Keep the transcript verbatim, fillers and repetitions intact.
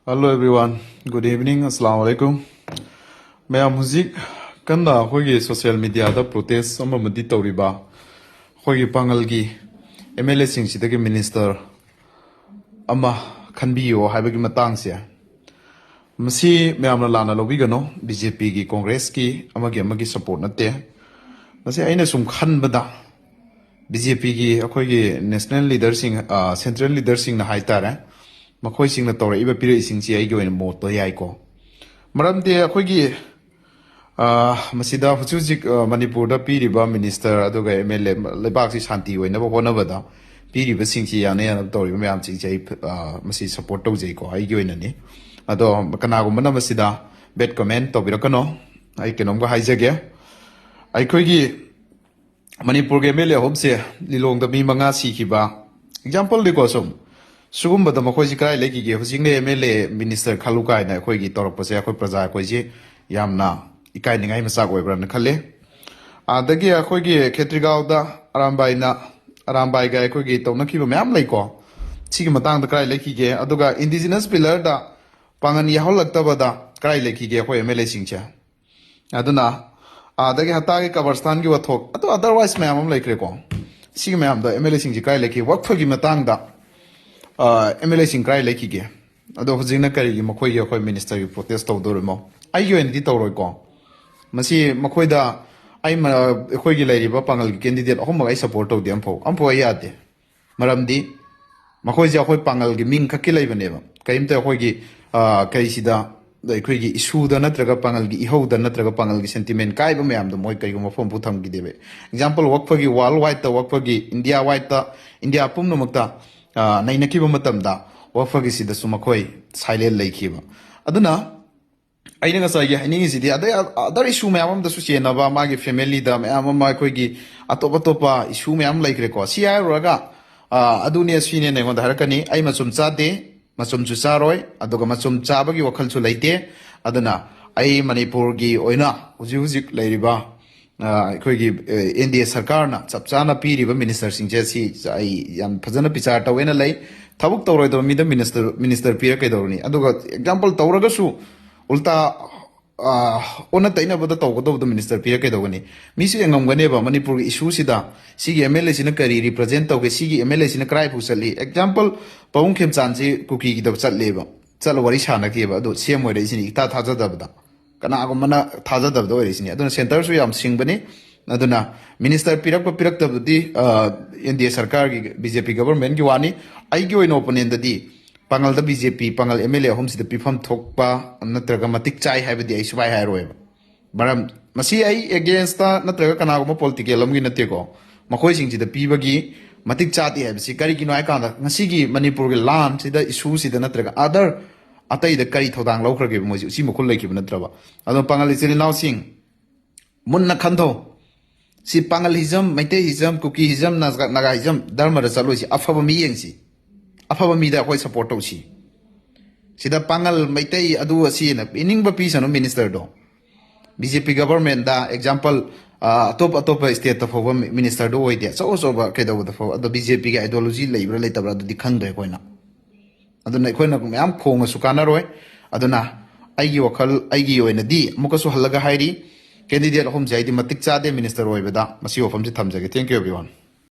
Hello everyone, good evening, Assalamu alaikum. ꯃꯌꯥꯝ ꯍꯧꯖꯤꯛ ꯀꯟꯅ ꯑꯩꯈꯣꯏꯒꯤ social media ꯗ protest ꯑꯃ ꯑꯃꯗꯤ ꯇꯧꯔꯤꯕ ꯑꯩꯈꯣꯏꯒꯤ ꯄꯥꯡꯒꯜꯒꯤ M L A ꯁꯤꯡꯁꯤꯗꯒꯤ minister ꯑꯃ ꯈꯟꯕꯤꯌꯣ ꯍꯥꯏꯕꯒꯤ ꯃꯇꯥꯡꯁꯦ, ꯃꯁꯤ ꯃꯌꯥꯝꯅ ꯂꯥꯟꯅ ꯂꯧꯕꯤꯒꯅꯨ꯫ B J P ꯒꯤ, Congress ꯀꯤ, ꯑꯃꯒꯤ ꯑꯃꯒꯤ support ꯅꯠꯇꯦ꯫ ꯃꯁꯤ ꯑꯩꯅ ꯁꯨꯝ ꯈꯟꯕꯗ B J P ꯒꯤ ꯑꯩꯈꯣꯏꯒꯤ national leader ꯁꯤꯡ, ꯑ, central leader ꯁꯤꯡꯅ ꯍꯥꯏꯇꯥꯔꯦ, ꯃꯈꯣꯏꯁꯤꯡꯅ ꯇꯧꯔꯛꯏꯕ ꯄꯤꯔꯛꯏꯁꯤꯡꯁꯤ ꯑꯩꯒꯤ ꯑꯣꯏꯅ ꯃꯣꯠꯇ ꯌꯥꯏꯀꯣ꯫ ꯃꯔꯝꯗꯤ ꯑꯩꯈꯣꯏꯒꯤ, ꯑ, ꯃꯁꯤꯗ ꯍꯧꯖꯤꯛ ꯍꯧꯖꯤꯛ, ꯑ, ꯃꯅꯤꯄꯨꯔꯗ ꯄꯤꯔꯤꯕ minister ꯑꯗꯨꯒ M L A, ꯂꯩꯕꯥꯛꯁꯤ ꯁꯥꯟꯇꯤ ꯑꯣꯏꯅꯕ ꯍꯣꯠꯅꯕꯗ ꯄꯤꯔꯤꯕꯁꯤꯡꯁꯤ ꯌꯥꯅ ꯌꯥꯅꯕ ꯇꯧꯔꯤꯕ ꯃꯌꯥꯝꯁꯤꯡꯁꯦ ꯑꯩ, ꯑ, ꯃꯁꯤ support ꯇꯧꯖꯩꯀꯣ, ꯑꯩꯒꯤ ꯑꯣꯏꯅꯗꯤ꯫ ꯑꯗꯣ ꯀꯅꯥꯒꯨꯝꯕꯅ ꯃꯁꯤꯗ bad comment ꯇꯧꯕꯤꯔꯛꯀꯅꯣ꯫ ꯑꯩ ꯀꯩꯅꯣꯝꯒ ꯍꯥꯏꯖꯒꯦ꯫ ꯑꯩꯈꯣꯏꯒꯤ ꯃꯅꯤꯄꯨꯔꯒꯤ M L A ꯑꯍꯨꯝꯁꯦ ꯂꯤꯂꯣꯡꯗ ꯃꯤ ꯃꯉꯥ ꯁꯤꯈꯤꯕ example ꯅꯤꯀꯣ꯫ ꯁꯨꯝ ꯁꯤꯒꯨꯝꯕꯗ ꯃꯈꯣꯏꯁꯤ ꯀꯗꯥꯏ ꯂꯩꯈꯤꯒꯦ? ꯍꯧꯖꯤꯛꯅ M L A minister ꯈꯜꯂꯨ ꯀꯥꯏꯅ ꯑꯩꯈꯣꯏꯒꯤ ꯇꯧꯔꯛꯄꯁꯦ ꯑꯩꯈꯣꯏ ꯄ꯭ꯔꯖꯥ ꯑꯩꯈꯣꯏꯁꯤ ꯌꯥꯝꯅ ꯏꯀꯥꯏꯅꯤꯡꯉꯥꯏ ꯃꯆꯥꯛ ꯑꯣꯏꯕ꯭ꯔꯥꯅ ꯈꯜꯂꯤ꯫ ꯑꯗꯒꯤ ꯑꯩꯈꯣꯏꯒꯤ ꯈꯦꯇ꯭ꯔꯤꯒꯥꯎꯗ ꯑꯔꯥꯝꯕꯥꯏꯅ, ꯑꯔꯥꯝꯕꯥꯏꯒ ꯑꯩꯈꯣꯏꯒꯤ ꯇꯧꯅꯈꯤꯕ ꯃꯌꯥꯝ ꯂꯩꯀꯣ꯫ ꯁꯤꯒꯤ ꯃꯇꯥꯡꯗ ꯀꯗꯥꯏ ꯂꯩꯈꯤꯒꯦ? ꯑꯗꯨꯒ indigenous pillar ꯗ ꯄꯥꯡꯒꯜ ꯌꯥꯎꯍꯜꯂꯛꯇꯕꯗ ꯀꯗꯥꯏ ꯂꯩꯈꯤꯒꯦ ꯑꯩꯈꯣꯏ M L A ꯁꯤꯡꯁꯦ? ꯑꯗꯨꯅ ꯑꯥꯗꯒꯤ ꯍꯠꯇꯥꯒꯤ ꯀꯕꯔꯁꯇꯥꯟꯒꯤ ꯋꯥꯊꯣꯛ, ꯑꯗꯨ otherwise ꯃꯌꯥꯝ ꯑꯃ ꯂꯩꯈ꯭ꯔꯦꯀꯣ꯫ ꯁꯤꯒꯤ ꯃꯌꯥꯝꯗ M L A ꯁꯤꯡꯁꯤ ꯀꯗꯥꯏ ꯂꯩꯈꯤ? ꯋꯛꯐꯒꯤ ꯃꯇꯥꯡꯗ, ꯑ, M L A ꯁꯤꯡ ꯀꯗꯥꯏ ꯂꯩꯈꯤꯒꯦ? ꯑꯗꯣ ꯍꯧꯖꯤꯛꯅ ꯀꯔꯤꯒꯤ ꯃꯈꯣꯏꯒꯤ ꯑꯩꯈꯣꯏ minister ꯒꯤ protest ꯇꯧꯗꯣꯔꯤꯃꯣ? ꯑꯩꯒꯤ ꯑꯣꯏꯅꯗꯤ ꯇꯧꯔꯣꯏꯀꯣ꯫ ꯃꯁꯤ ꯃꯈꯣꯏꯗ ꯑꯩ ꯃ-, ꯑꯩꯈꯣꯏꯒꯤ ꯂꯩꯔꯤꯕ ꯄꯥꯡꯒꯜꯒꯤ candidate ꯑꯍꯨꯝꯃꯛ ꯑꯩ support ꯇꯧꯗꯦ ꯑꯃꯐꯥꯎ꯫ ꯑꯃꯐꯥꯎ ꯑꯩ ꯌꯥꯗꯦ꯫ ꯃꯔꯝꯗꯤ ꯃꯈꯣꯏꯁꯦ ꯑꯩꯈꯣꯏ ꯄꯥꯡꯒꯜꯒꯤ ꯃꯤꯡ ꯈꯛꯀꯤ ꯂꯩꯕꯅꯦꯕ꯫ ꯀꯔꯤꯝꯇ ꯑꯩꯈꯣꯏꯒꯤ, ꯑ, ꯀꯩꯁꯤꯗ, ꯑꯩꯈꯣꯏꯒꯤ issue ꯗ ꯅꯠꯇ꯭ꯔꯒ ꯄꯥꯡꯒꯜꯒꯤ ꯏꯍꯧꯗ ꯅꯠꯇ꯭ꯔꯒ ꯄꯥꯡꯒꯜꯒꯤ sentiment ꯀꯥꯏꯕ ꯃꯌꯥꯝꯗꯣ ꯃꯣꯏ ꯀꯩꯒꯨꯝꯕ ꯃꯐꯝ ꯑꯃꯐꯥꯎ ꯊꯝꯈꯤꯗꯦꯕ꯫ Example, ꯋꯛꯐꯒꯤ world wide ꯇ, ꯋꯛꯐꯒꯤ India wide ꯇ, India ꯄꯨꯝꯅꯃꯛꯇ, ꯑ, ꯅꯩꯅꯈꯤꯕ ꯃꯇꯝꯗ ꯋꯛꯐꯒꯤꯁꯤꯗꯁꯨ ꯃꯈꯣꯏ silent ꯂꯩꯈꯤꯕ꯫ ꯑꯗꯨꯅ ꯑꯩꯅ ꯉꯁꯥꯏꯒꯤ ꯍꯥꯏꯅꯤꯡꯉꯤꯁꯤꯗꯤ, ꯑꯗꯩ other issue ꯃꯌꯥꯝ ꯑꯃꯗꯁꯨ ꯆꯦꯟꯅꯕ, ꯃꯥꯒꯤ family ꯗ ꯃꯌꯥꯝ ꯑꯃ, ꯑꯩꯈꯣꯏꯒꯤ ꯑꯇꯣꯞ ꯑꯇꯣꯞꯄ issue ꯃꯌꯥꯝ ꯂꯩꯈ꯭ꯔꯦꯀꯣ꯫ ꯁꯤ ꯍꯥꯏꯔꯨꯔꯒ, ꯑ, ꯑꯗꯨꯅꯦ ꯁꯤꯅꯦꯅ ꯑꯩꯉꯣꯟꯗ ꯍꯥꯏꯔꯛꯀꯅꯤ꯫ ꯑꯩ ꯃꯆꯨꯝ ꯆꯥꯗꯦ, ꯃꯆꯨꯝꯁꯨ ꯆꯥꯔꯣꯏ, ꯑꯗꯨꯒ ꯃꯆꯨꯝ ꯆꯥꯕꯒꯤ ꯋꯥꯈꯜꯁꯨ ꯂꯩꯇꯦ꯫ ꯑꯗꯨꯅ ꯑꯩ ꯃꯅꯤꯄꯨꯔꯒꯤ ꯑꯣꯏꯅ ꯍꯧꯖꯤꯛ ꯍꯧꯖꯤꯛ ꯂꯩꯔꯤꯕ, ꯑ, ꯑꯩꯈꯣꯏꯒꯤ, ꯑ, N D A ꯁꯔꯀꯥꯔꯅ ꯆꯞ ꯆꯥꯅ ꯄꯤꯔꯤꯕ minister ꯁꯤꯡꯁꯦ ꯁꯤ ꯑꯩ ꯌꯥꯝ ꯐꯖꯅ ꯕꯤꯆꯥꯔ ꯇꯧꯋꯦꯅ ꯂꯩ꯫ ꯊꯕꯛ ꯇꯧꯔꯣꯏꯗꯕ ꯃꯤꯗ ꯃꯤꯅꯤꯁꯇꯔ ꯃꯤꯅꯤꯁꯇꯔ ꯄꯤꯔ ꯀꯩꯗꯧꯔꯅꯤ? ꯑꯗꯨꯒ ꯑꯦꯛꯖꯥꯝꯄꯜ ꯇꯧꯔꯒꯁꯨ ꯎꯜꯇꯥ, ꯑ, ꯑꯣꯟꯅ ꯇꯩꯅꯕꯗ ꯇꯧꯒꯗꯧꯕꯗ ꯃꯤꯅꯤꯁꯇꯔ ꯄꯤꯔ ꯀꯩꯗꯧꯒꯅꯤ? ꯃꯤꯁꯨ ꯌꯦꯡꯉꯝꯒꯅꯦꯕ ꯃꯅꯤꯄꯨꯔꯒꯤ ꯏꯁꯨꯁꯤꯗ, ꯁꯤꯒꯤ ꯑꯦꯝ ꯑꯦꯜ ꯑꯦꯁꯤꯅ ꯀꯔꯤ ꯔꯤꯄ꯭ꯔꯖꯦꯟ ꯇꯧꯒꯦ, ꯁꯤꯒꯤ ꯑꯦꯝ ꯑꯦꯜ ꯑꯦꯁꯤꯅ ꯀꯗꯥꯏꯐꯥꯎ ꯆꯠꯂꯤ? ꯑꯦꯛꯖꯥꯝꯄꯜ, ꯄꯕꯨꯡ ꯈꯦꯝꯆꯥꯟꯁꯤ ꯀꯨꯀꯤꯒꯤꯗ ꯆꯠꯂꯦꯕ, ꯆꯠꯂ ꯋꯥꯔꯤ ꯁꯥꯟꯅꯈꯤꯑꯕ, ꯑꯗꯣ ꯁꯤ ꯑꯦꯝ ꯑꯣꯏꯔꯛꯏꯁꯤꯅꯤ ꯏꯊꯥ ꯊꯥꯖꯗꯕꯗ꯫ ꯀꯅꯥꯒꯨꯝꯕꯅ ꯊꯥꯖꯗꯕꯗ ꯑꯣꯏꯔꯛꯏꯁꯤꯅꯤ꯫ ꯑꯗꯨꯅ ꯁꯦꯟꯇꯔꯁꯨ ꯌꯥꯝ ꯁꯤꯡꯕꯅꯤ꯫ ꯑꯗꯨꯅ ꯃꯤꯅꯤꯁꯇꯔ ꯄꯤꯔꯛꯄ ꯄꯤꯔꯛꯇꯕꯗꯨꯗꯤ, ꯑ, ꯑꯦꯟ ꯗꯤ ꯑꯦ ꯁꯔꯀꯥꯔꯒꯤ, ꯕꯤ ꯖꯦ ꯄꯤ ꯒꯚꯔꯟꯃꯦꯟꯠꯀꯤ ꯋꯥꯅꯤ꯫ ꯑꯩꯒꯤ ꯑꯣꯏꯅ ꯑꯣꯄꯤꯅꯤꯌꯟꯗꯗꯤ ꯄꯥꯡꯒꯜꯗ ꯕꯤ ꯖꯦ ꯄꯤ, ꯄꯥꯡꯒꯜ ꯑꯦꯝ ꯑꯦꯜ ꯑꯦ ꯑꯍꯨꯝꯁꯤꯗ ꯄꯤꯐꯝ ꯊꯣꯛꯄ ꯅꯠꯇ꯭ꯔꯒ ꯃꯇꯤꯛ ꯆꯥꯏ ꯍꯥꯏꯕꯗꯤ ꯑꯩ ꯁꯨꯃꯥꯏ ꯍꯥꯏꯔꯣꯏꯕ꯫ ꯃꯔꯝ, ꯃꯁꯤ ꯑꯩ ꯑꯦꯒꯦꯟꯁꯇ ꯅꯠꯇ꯭ꯔꯒ ꯀꯅꯥꯒꯨꯝꯕ ꯄꯣꯂꯤꯇꯤꯀꯦꯜ ꯑꯃꯒꯤ ꯅꯠꯇꯦꯀꯣ꯫ ꯃꯈꯣꯏꯁꯤꯡꯁꯤꯗ ꯄꯤꯕꯒꯤ ꯃꯇꯤꯛ ꯆꯥꯗꯦ ꯍꯥꯏꯕꯁꯤ ꯀꯔꯤꯒꯤꯅꯣ ꯍꯥꯏ ꯀꯥꯟꯗ, ꯉꯁꯤꯒꯤ ꯃꯅꯤꯄꯨꯔꯒꯤ ꯂꯥꯟꯁꯤꯗ, ꯏꯁꯨꯁꯤꯗ ꯅꯠꯇ꯭ꯔꯒ ꯑꯗꯔ ꯑꯇꯩꯗ ꯀꯔꯤ ꯊꯧꯗꯥꯡ ꯂꯧꯈ꯭ꯔꯒꯦꯕ? ꯃꯣꯏꯁꯤ ꯎꯆꯤ ꯃꯈꯨꯜ ꯂꯩꯈꯤꯕ ꯅꯠꯇ꯭ꯔꯕ? ꯑꯗꯣ ꯄꯥꯡꯒꯜ ꯏꯆꯤꯜ ꯏꯅꯥꯎꯁꯤꯡ, ꯃꯨꯟꯅ ꯈꯟꯊꯧ꯫ ꯁꯤ ꯄꯥꯡꯒꯜ ꯍꯤꯖꯝ, ꯃꯩꯇꯩ ꯍꯤꯖꯝ, ꯀꯨꯀꯤ ꯍꯤꯖꯝ, ꯅꯥꯒꯥ, ꯅꯥꯒꯥ ꯍꯤꯖꯝ ꯙꯔꯃꯗ ꯆꯠꯂꯣꯏꯁꯤ꯫ ꯑꯐꯕ ꯃꯤ ꯌꯦꯡꯁꯤ꯫ ꯑꯐꯕ ꯃꯤꯗ ꯑꯩꯈꯣꯏ ꯁꯞꯄꯣꯔꯠ ꯇꯧꯁꯤ꯫ ꯁꯤꯗ ꯄꯥꯡꯒꯜ, ꯃꯩꯇꯩ, ꯑꯗꯨ ꯑꯁꯤꯅ ꯄꯤꯅꯤꯡꯕ ꯄꯤꯁꯅꯨ ꯃꯤꯅꯤꯁꯇꯔꯗꯣ꯫ ꯕꯤ ꯖꯦ ꯄꯤ ꯒꯚꯔꯟꯃꯦꯟꯠꯗ, ꯑꯦꯛꯖꯥꯝꯄꯜ, ꯑ, ꯑꯇꯣꯞ ꯑꯇꯣꯞꯄ ꯁ꯭ꯇꯦꯠꯇ ꯐꯥꯎꯕ ꯃꯤ-, ꯃꯤꯅꯤꯁꯇꯔꯗꯣ ꯑꯣꯏꯗꯦ, ꯑꯆꯧ ꯑꯆꯧꯕ ꯀꯩꯗꯧꯕꯗ ꯐꯥꯎꯕ꯫ ꯑꯗꯣ ꯕꯤ ꯖꯦ ꯄꯤꯒꯤ ꯑꯥꯏꯗꯤꯌꯣꯂꯣꯖꯤ ꯂꯩꯕ꯭ꯔꯥ ꯂꯩꯇꯕ꯭ꯔꯥ ꯑꯗꯨꯗꯤ ꯈꯪꯗ꯭ꯔꯦ ꯑꯩꯈꯣꯏꯅ꯫ ꯑꯗꯨꯅ ꯑꯩꯈꯣꯏꯅ ꯃꯌꯥꯝ ꯈꯣꯡꯉꯁꯨ ꯀꯥꯟꯅꯔꯣꯏ꯫ ꯑꯗꯨꯅ ꯑꯩꯒꯤ ꯋꯥꯈꯜ, ꯑꯩꯒꯤ ꯑꯣꯏꯅꯗꯤ ꯑꯃꯨꯛꯀꯁꯨ ꯍꯜꯂꯒ ꯍꯥꯏꯔꯤ, ꯀꯦꯟꯗꯤꯗꯦꯠ ꯑꯍꯨꯝꯁꯦ ꯑꯩꯗꯤ ꯃꯇꯤꯛ ꯆꯥꯗꯦ ꯃꯤꯅꯤꯁꯇꯔ ꯑꯣꯏꯕꯗ꯫ ꯃꯁꯤ ꯋꯥꯐꯝꯁꯤ ꯊꯝꯖꯒꯦ꯫ Thank you, everyone.